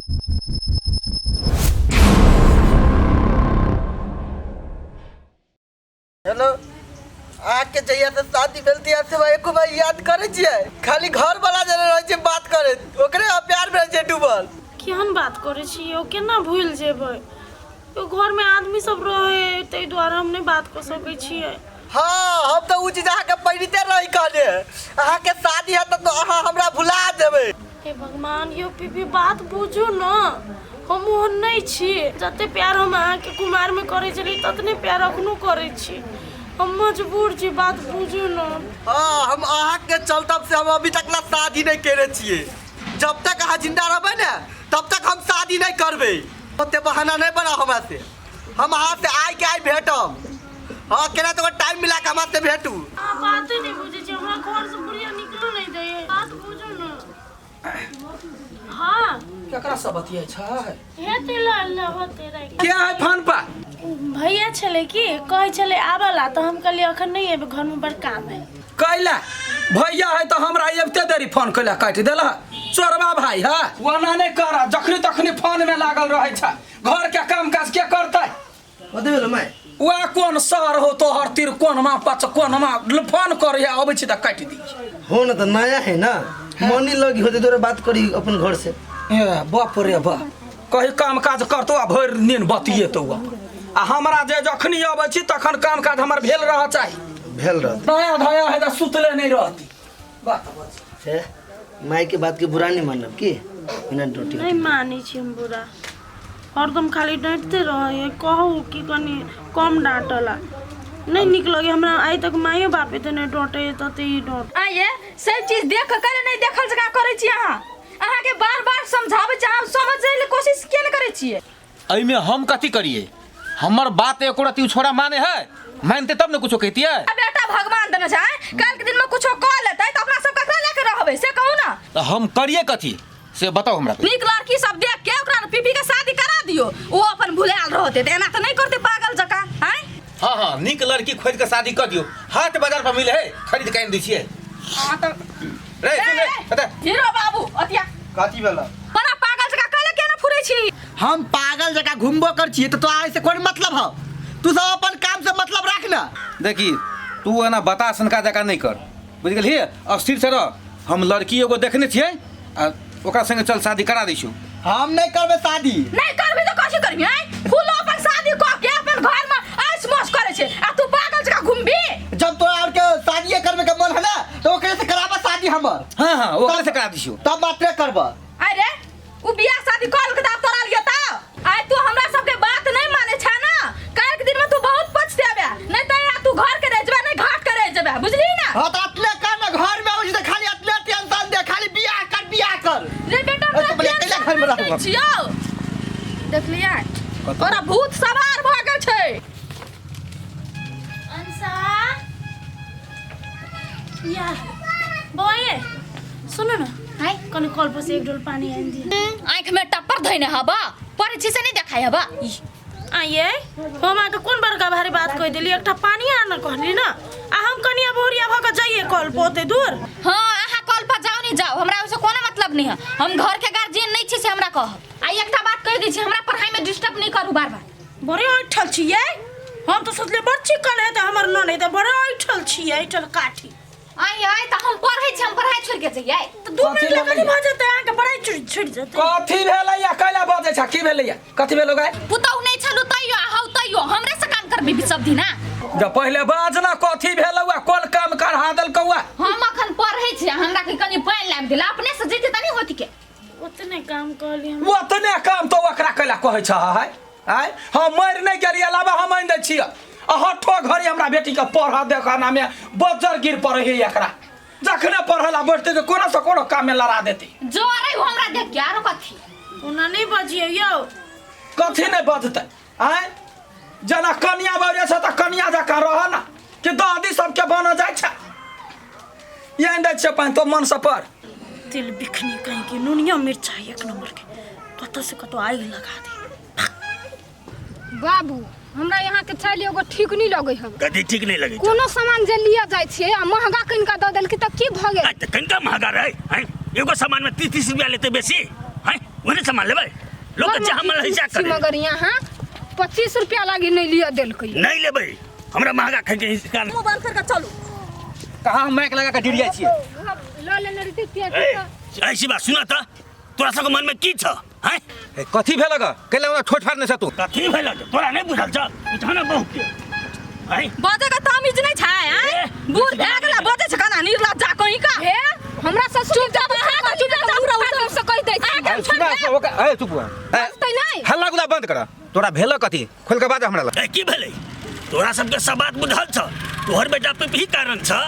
Hello, अहाँके जहिया से शादी भेल तहिया से हमरा एको बार याद करै छियै? खाली घर वाला जरे रहै छै बात करैत, ओकरे अहाँ प्यार में रहै छियै डूबल। केहन बात करै छी यौ, केना भूलि जेबै यौ? घरमे आदमी सब रहै ताहि दुआरे हम नहि बात कऽ सकै छियै। हाँ, हम तऽ उ चीज अहाँके पहिरिते रही कहने, अहाँके शादी हैत तऽ अहाँ हमरा भुला देबै। हे भगवान, यौ पीपी, बात बुझू ने, हम ओहन नहि छी। जते प्यार हम अहाँके कुमारमे करै छलियै ततने प्यार अखनो करै छी। हम मजबूर छी, बात बुझू ने। हाँ, हम अहाँके चलतब से हम अभी तक ला शादी नहि केने छियै। जब तक अहाँ जिंदा रहबै ने तब तक हम शादी नहि करबै। ओते बहाना नहि बनाउ हमरा से। हम अहाँ से आइ के आइ भेटब। हाँ, केना तो टाइम मिला के हमरा से भेटू। अहाँ बाते नहि बुझै छी, हमरा घरसँ बुढ़िया निकलो नहि दैये। बात बुझू ने। हाँ। केकरा से बतियाइ छै? हेतै ल ल होतै राखि। के है फोन पर? भैया छलै की कहै छलै आबऽ ला, तऽ हम कहलियै अखन नहि एबै, घरमे बड़ काम है। कैला भैया है तऽ हमरा अबिते देरी फोन कैला काटि देला? चोरबा भाई है, ओना नहि कर, जखनी तखनी फोन में लागल रहै छै। घर के काम काज के करतै? कथी भेलो माय? वएह कोन सर हो तोहर तिर कोनमा पच कोनमा फोन करे अबै छी तऽ काटि दी। हो न तऽ नया है ना, मनी लगी होते तोरा बात करी अपन घर से। ए बाप रे बाप, कही काम काज करतो आ भरि दिन बतियेतो आ हमरा जे जखनी अबै छी तखन काम काज हमर भेल रह चाही। भेल रहत। नया धया है तऽ सुतले नहि रहती। बात हे माय के बात के बुरा नहीं मानब की? बिना डोटी नहीं मानै छी हम बुरा, हरदम खाली डाँटिते रहै। कहू कि कनि कम डाँटला, नहीं नीक लगे हमरा। आइ तक माइयो बाप एते नहीं डाँटे तते ई डाँट। आइए सब चीज देख के करे नहीं देखल जकाँ करै छी अहाँ। अहाँके बार बार समझाबै छी, अहाँ समझै ले कोशिश किया नहि करै छियै? एहिमे हम कथी करिए? हमर बात एको रत्ती उ छोड़ा माने है? मानते तब ने कुछो कहतियै। आ बेटा भगवान देने छै, आँय? काल्हि के दिन में कुछो कऽ लेतै तऽ अपना सब ककरा लए के रहबै से कहू ना। तऽ हम करिए कथी से बताउ हमरा। नीक लड़की सब देख के ओकरा पीपी के शादी करा दियो, ओ अपन भुलायल रहतै तऽ एना तऽ नहि करतै पागल जकाँ, आँय? हाँ हाँ, नीक लड़की खोज के शादी कर दियो। हाट बाजार पर मिले है, खरीद के आनि दै छियै। हाँ तऽ रे सुन रे, बता। हीरो बाबू अतिया कथी भेल? बड़ा पागल जकाँ कहले केना फुरै छी? हम पागल जकाँ घुमबो कर छियै तऽ तोरा एहिसे कोन मतलब हौ? तू सब अपन काम से मतलब राख ना। देखी तू एना बता सनका जकाँ नहि कर, बुझि गेलही? अस्थिर से रह। हम लड़की एगो देखने छियै आ ओकरा संगे चल शादी करा दै छियौ। हम नहि करबै शादी। नहि करबी तऽ कथी करबी? आँय, फूलो अपन शादी कऽ के अपन घर में ऐश मौज करै छै आ तू पागल जकाँ घुमबी? जब तोरा और के शादीए करबे के मन है ना तो ओकरे से कराबा शादी हमर। हाँ हाँ, ओकरे से करा दै छियौ। तब मात्रे करबा। अरे उ बियाह शादी कऽ लेलकै तऽ आब तोरा लिए तऽ आइ तू हमरा सबके बात नहि मानै छै ना, काल्हि के दिन में तू बहुत पछतेबे। नहि तऽ या तू घर के रहि जेबे, नहि घाट के रहि जेबे, बुझली ना? हाँ तऽ अतने कर ना, घर में आबै छी तऽ खाली अतने टेंशन दे, खाली बियाह कर बियाह कर। रे बेटा, अरे तो बोले, कैला घर में रहबो? छियौ देखलियै तोरा भूत सवार भऽ गेल छै। अंसा या बौआ ये सुन न, हाय, कनि कल पर से एक डोल पानी आनि दिअ। आँखि में टप्पर धैने हबा, पढ़ै छी से नहीं देखाइ हबा। ई आइए हम अहाँके कोन बड़का भारी बात कहि देली? एकटा पानी आन कहली ना, आ हम कनिया बहुरिया भऽ कऽ जाइए कल पर ओते दूर? हाँ, अहाँ कल पर जाओ नहीं जाओ, हमरा ओहिसँ कोनो मतलब नहीं है। हम घर के गार्जियन नहीं छी से हमरा कहब। आ एकटा बात कहि दै छी, हमरा पढ़ाई में डिस्टर्ब नहीं करू बार बार। बड़े ऐठल छियै, हम तऽ सोचलियै बड़ चिकन हेतै हमर ननैद, तऽ बड़े ऐठल छियै, ऐठल काठी। आइ आइ तऽ हम पढ़ै छी, हम पढ़ाई छोड़ि के जइयै? तऽ 2 कथी मिनट लए कथी भेलैया? भऽ जेतै अहाँके पढ़ाई छुटि छुटि जेतै? कथी भेलैया? कैला बजै छ? की भेलैया? कथी भेलो गाय? पुतहु नहीं छलु तैयो आ हौ तैयो हमरे से काम करबी सब दिना। जब पहिले बाज ना, कथी भेलौआ? कोन काम करहा देलकौआ? हम अखन पढ़ै छी, हमरा के कनि पानि लाबि देला, अपने से जैते त नहीं होती के। ओतने काम कहली हम। ओतने काम तो ओकरा कैला कहै छ? है आय हम मरि नहि गेलियै, अलावा हम आनि दै छियै। अहठो घड़ी हमरा बेटीके पढ़ऽ देखना में बज्जर गिर पड़ै है एकरा। जखने पढ़े ला बैठते तऽ कोनो से कोनो काम में लड़ा देते। जरै हो हमरा देख के, आरो कथी? ओना नहि बजियौ यौ। कथी नहि बजतै? आय जेना कनिया बजै छै तऽ कनिया जकाँ रह ना, कि दादी सबके बनऽ जाइ छै। आनि दै छियै पानि, तो मनसँ पढ़। तिल बिखनी कहीं की नुनिया मिर्चा एक नंबर के, कतऽ से कतऽ आगि लगा दे। बाबू, हमरा यहाँ के चालि एगो ठीक नहीं लगे हवे। कथी ठीक नहीं लगे? कोनो सामान जे लिया जाय छियै आ महंगा किन के दऽ देलकी तऽ की भऽ गेल? तऽ कनिका महंगा रहे हैं, एगो सामान में 30 30 रुपया लेते बेसी हैं। ओहने सामान लेबै लोक के चाह मन हिसा छी करे मगर यहाँ 25 रुपया लागी नहीं लिया देलकै नहीं लेबै हमरा महंगा खाइ के हिस्सा मुंह बंद करके चलू कहाँ हम माइक लगा के डिरिया छियै लऽ लेने रहितै पेट ए ऐसी बात सुन त तोरा सबके मन में की छ हैं ए, कथी भेल ग कैला हमरा ठोठ फाड़ने छ तू कथी भेल तोरा नहीं बुझल छ पूछ ना बहू के हैं बजे के तमीज नहीं छै ए, हैं बूढ़ भए गेला बजे छै कना निर्लज्जा कहीं का हे हमरा ससुर चुपचाप अहाँ के चुपचाप चुपचाप से कहि दै छी ए, सुना सुना, ओका ए चुप हुआ। ए, बजतै नहि हल्ला गुल्ला बंद कर तोरा भेल कथी खोल के बाज हमरा लग ए की भेलै तोरा सबके सब बात बुझल छ तोहर बेटा पिपही कारण छ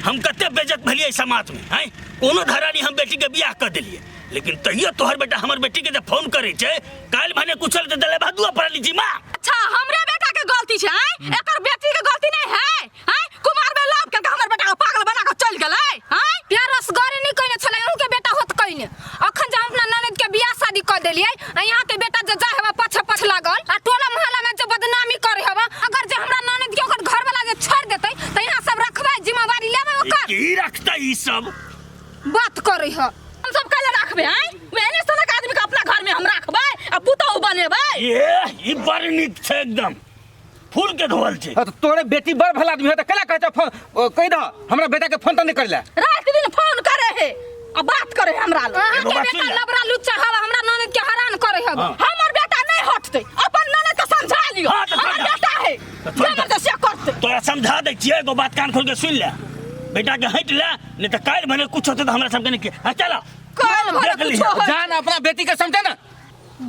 हम कते बेजत भेलियै समाज में हैं कोनो धरानी हम बेटी के बियाह कर देलियै लेकिन तैयो तोहर बेटा हमर बेटी के जब फोन करे छै काल्हि भने कुछल तऽ दले भादुआ पड़ली जी माँ अच्छा हमरे बेटा के गलती छै हैं एकर बेटी के गलती नहीं है हैं कुमार में लाभ करके हमर बेटा के पागल बना के चल गेलै हैं प्यार रसगरे नहीं कइने छलै अहूँ के बेटा होत कइने अखन जे हम अपना ननद के बियाह शादी कर देलियै आ यहाँ के बेटा जे जा हेबा पाछे पाछे लागल आ टोला मोहल्ला में जे बदनामी करे हेबा अगर जे हमरा ननद के ओकर घर वाला जे छोड़ देतै त यहाँ सब रखबै जिम्मेवारी लेबै ओकर की रखता ई सब बात करे ह हम सब कैले राखबै हैं ओहने सनक आदमी के अपना घर में हम राखबै आ पुतहु बनेबै ये ई बड़ नीक छै एकदम फूल के धोअल छै हाँ, तो तोरे बेटी बड़ भला आदमी है तो कैला कहै छ फोन ओ, कहि दह हमरा बेटा के फोन त नहीं करला रात दिन फोन करे है आ बात करे है हमरा लग अहाँ एगो के बात सुन बेटा ले। लबरा लुच्चा हवा हमरा ननद के हरान करे हवा हाँ। हमर बेटा नहीं हटतै अपन ननद के समझा लियो हाँ, तऽ हमर समझा। बेटा है तऽ छोड़ दे। जबरदस्ती करतै तोरा समझा दै छियै एगो बात कान खोल के सुन ले बेटा के हटि ले नहीं तऽ काल्हि भने कुछ होतै तऽ हमरा सबके नहीं हाँ चलो काल्हि भने देख लिहे। कुछो होतै। जान अपना बेटी के समझा ना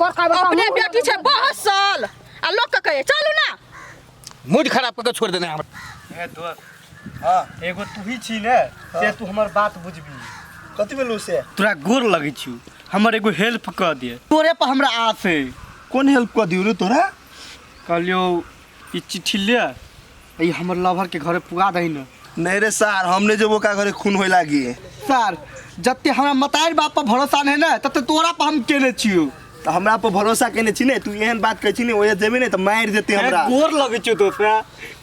बड़का बड़का अपने मुँह बेटी छै बहुत साल आ लोक के कहे चलू ना मूड खराब कऽ के छोड़ देने हमरा ए दोस्त हाँ एगो तू ही छी ने से तू हमर बात बुझबी कथी भेलौ से तोरा गोर लगै छियौ हमर एगो हेल्प कऽ दे तोरे पर हमरा आस है कोन हेल्प कऽ दियौ रे तोरा कहलियौ ई चिट्ठी ले आ ई हमर लवर के घरे पुगा दही ने नहीं रे सार हम नहीं जेबो का घरे खून होए लागी सर जते हमरा मतारी बाप पर भरोसा नहीं ने तते तोरा पर हम केने छियौ तऽ हमरा पर भरोसा केने छी ने तू एहन बात कहै छी ने ओहे जेबी ने तऽ मारि देते हमरा गोर लगै छियौ दोसरा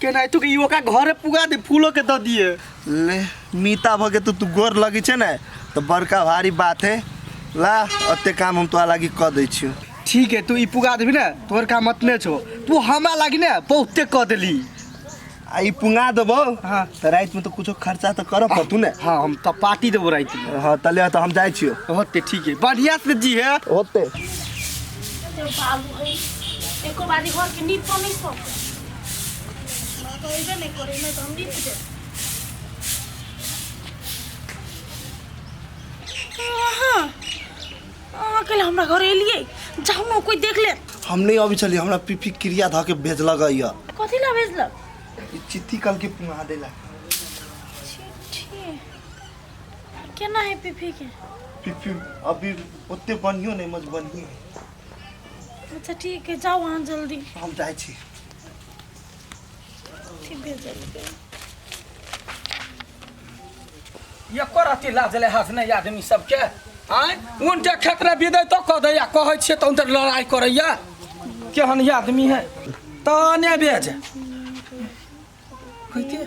केनाहितो के ई ओकरा घरे पुगा दे फूलो के दऽ दिए ले मीता भऽ के तू तू गोर लगै छै ने तऽ बड़का भारी बात है ला ओते काम हम तोरा लागी कऽ दै छियौ ठीक है तू ई पुगा देबी ने तोहर काम अतने छौ तू हमरा लागी ने बहुते कऽ देली आ ई पुंगा देबौ हाँ। तऽ रातिमे तऽ कुछो खर्चा तऽ करऽ पड़तौ ने हाँ हम तऽ पार्टी देबो रातिमे हाँ तऽ ले तऽ हम जाइ छियौ होते ठीक है बढ़िया से जी है होते बाबू है एको बारी घर के नीप नहीं सके हमरा तो अइबे नहीं करे नहीं तो हम नीप दे अहाँ अहाँ अकेले हमरा घर एलियै जाउ ने कोई देख ले हम नहीं अबै छलियै हमरा पीपी क्रिया धऽ के भेजलक यऽ कथी ला भेजलक ई चिट्ठी कल के पुंगा देला चिट्ठी केना है पीपी के पीपी अभी ओते बनियो नहीं मज बनियो अच्छा ठीक है जाओ अहाँ जल्दी हम जाइ छी ठीक भेजलकै एको रत्ती लाज लिहाज नहि आदमी सबके आँय उनटे खेत मे बिदै तो कऽ दैया कहै छियै तऽ उनटे लड़ाइ करैया केहन ई आदमी है तऽ ने बेज कथी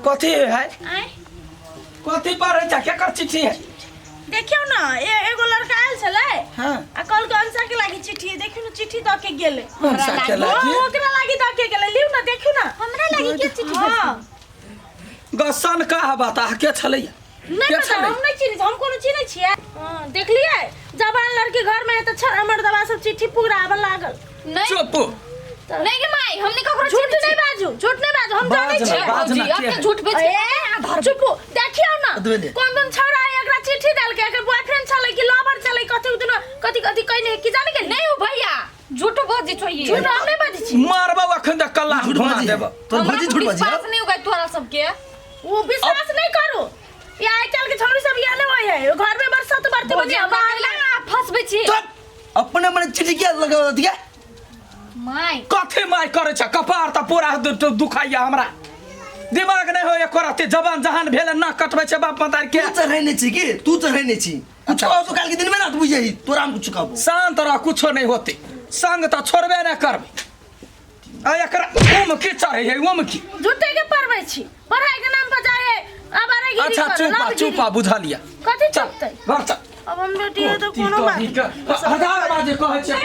कथी है आँय कथी पढ़ै छै केकर चिट्ठी है देखियौ ने एगो लड़का आयल छलै हाँ आ कहलकै अंशा के लागी चिट्ठी है देखियौ ने चिट्ठी दऽ के गेलै अंशा के लागी? हाँ, ओकरा लागी दऽ के गेलै लियौ ने देखियौ ने हमरा लागी के चिट्ठी हाँ गसन का बता के छलैया नहीं के पता छलै हम नहीं चिन्है हम कोनो चिन्है छियै हाँ, देखलियै जवान लड़की घर में है तऽ छड़ मर्दबा सब चिट्ठी पुराबऽ लागल नहीं चुप नहीं गे माई हमने ककरो झूठ नहीं बाजू झूठ नहीं बाजू हम जानै बाज ना, छियै बाज जी ना, अब के के झूठ बेच ए, चुप देखियौ ना कोन कोन छौड़ा है एकरा चिट्ठी देलकै एकर बॉयफ्रेंड छलै कि लवर छलै कथी दुनो कथी कथी कहने कि जाने गेल नहीं हो भैया झूठ बजे चाहिए झूठ हम नहीं बाजै छी मारबौ अखन तक कल्ला झूठ घुमा बाजी देबौ तोर हमरा भौजी पर झूठ बाजी विश्वास नहीं होगा तोरा सबके वो विश्वास नहीं करू ये आइ काल्हि के छौड़ी सब ये होय है घर में बरसात बरते भौजी बनी हमरा बाहर अकेला फंसबै छी चुप अपने मने चिट्ठी किया लगा दिया माई कथी माय करै छ कपार तऽ पूरा दुखाइया हमरा दिमाग नहि होइए करते जवान जहान भेल ना कटबै छै बाप मतार के तू चढ़ेने छी की तू चढ़ेने छी कुछ कहू तो काल के दिन में ना तू बुझही तोरा हम कुछ कहबो शांत रह कुछो नहीं होते संग तऽ छोड़बे नहि करबै आ एकरा ओम की चढ़ै है ओम की झूठे के पढ़बै छी पढ़ाई के नाम पर जाए है आवारागिरी अच्छा कर चुप आ लवगिरी। चुप आ बुझलिया कथी चल चुपतै घर चल अपन बेटी है तऽ कोनो बात हजार बाजे कहै छै।